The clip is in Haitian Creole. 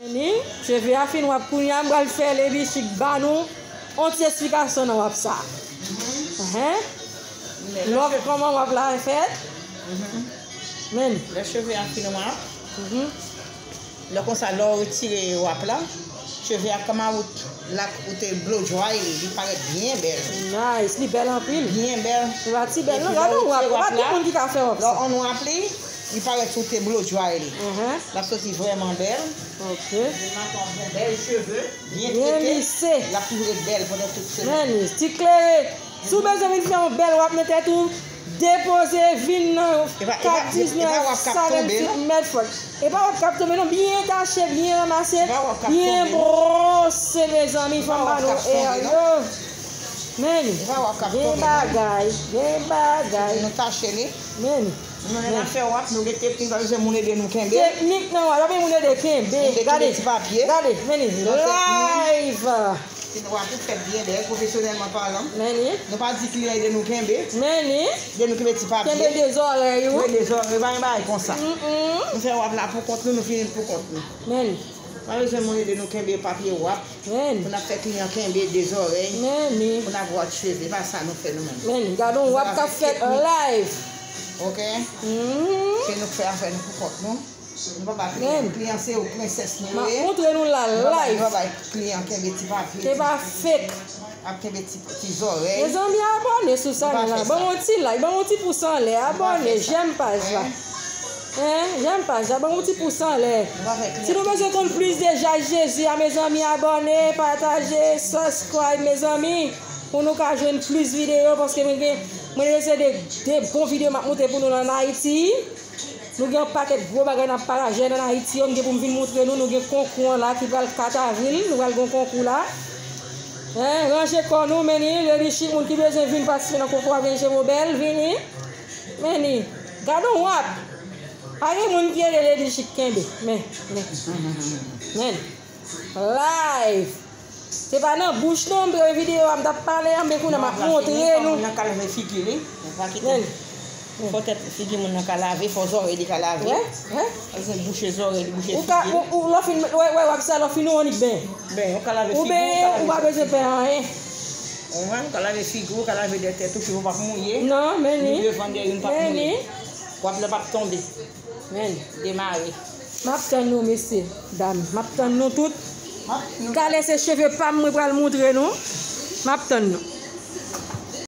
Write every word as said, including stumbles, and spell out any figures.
Ni, cheve a fin wap kounye a, m pral fè Lady Chic ba nou yon ti esplikasyon nan wap sa. Enhen. Love, kòman wap la fèt? Men. Lè cheve a fin wap, lè konsa, lè w retire wap la, cheve a kama out la, ou te blow dry li, li parèt byen bèl. Nice, li bèl anpil. Byen bèl. Li pa ti bèl non, gade yon wap, pa tout moun ki ka fè wap sa. Lè w on wap li, li parèt si w te blow dry li. L ap soti vrèman bèl. Ok. Li maton ap gen bèl cheve, byen trete. L ap toujou ret bèl pandan tout semèn. Men li, ti klere. Si w bezwen vin fè yon bèl wap nan tèt ou, depoze, vin nan kat diznèf Silent Street Medford. E pa wap k ap tonbe non, byen tache, byen ranmase, byen bwose, mezanmi, fò m ba nou èr yo. Men li, gen bagay, gen bagay. Nou tache li. Men li. Nou menm n ap fè wap, nou gen teknik, pa bezwen moun ede nou kenbe. Teknik nan wap, pa bezwen moun ede kenbe. Gade, gade, men li, live. Se wap ou fèt byen bèl, pwofesyonèlman palan. Men li. Nou pa di kliyan ede nou kenbe. Men li. Ede nou kenbe ti papye. Kenbe de zòrèy ou. Kenbe de zòrèy, pa gen bagay konsa. Nou fè wap la pou kont nou, nou fini l pou kont nou. Men li. Pa bezwen moun ede nou kenbe papye wap. Men li. Pou n ap fè kliyan kenbe de zòrèy. Men li. Pou n ap wòch cheve, pa sa nou fè nou menm. Men li, gade yon wap k ap fèt live. Ok? Se nou k fè afè nou pou kont nou. Nou pa ba kliyan. Kliyan se ou, prensès nou ye. M ap montre nou la live. Nou pa ba kliyan kenbe ti papye. Se pa fake. Ap kenbe ti, ti zòrèy. Mezanmi, abòne sou chanèl la. Ban m yon ti like, ban m yon ti pous anlè. Abòne, jèm paj la. Hein, jèm paj la, ban m yon ti pous anlè. Si nou bezwen konn plis de Jezi a, mezanmi, abòne, pataje, subscribe, mezanmi, pou nou ka jwenn plis videyo, paske mwen gen, mwen rese de, de bon videyo m ap monte pou nou nan Ayiti. Nou gen yon pakèt gwo bagay n ap pataje nan Ayiti yo, m gen pou m vin montre nou, nou gen konkou an la ki pral kat avril, nou pral gen yon konkou la. Hein, ranje kò nou, men li, Lady Chic, moun ki bezwen vin patisipe nan konkou a, vin cheve w bèl, vini. Men li, gade yon wap. Pa gen moun ki ede Lady Chic kenbe. Men, men, men. Live. Se pa nan bouch non, m te wè videyo a, m t ap pale a, men kounye a m ap montre nou. Nan ka lave figi li. Fò tèt figi moun nan ka lave, fò zòrèy li ka lave. Wè, wè. Bouche zòrèy li, bouche figi li. Ou ka, ou, ou, lè w fin, wè, wè, wè, sa lè w fin ou annik ben. Ben, ou ka lave figi w, ou pa bezwen pè anyen. Ou ka lave figi w, ou ka lave dèyè tèt ou, cheve w p ap mouye. Non, men li. Ni devan, dèyè, youn p ap mouye. Wap la p ap tonbe. Men. Demare. M ap tann nou, mesye, dam. M ap tann nou tout. Talè se cheve pa m mwen pral montre nou. M ap tann nou.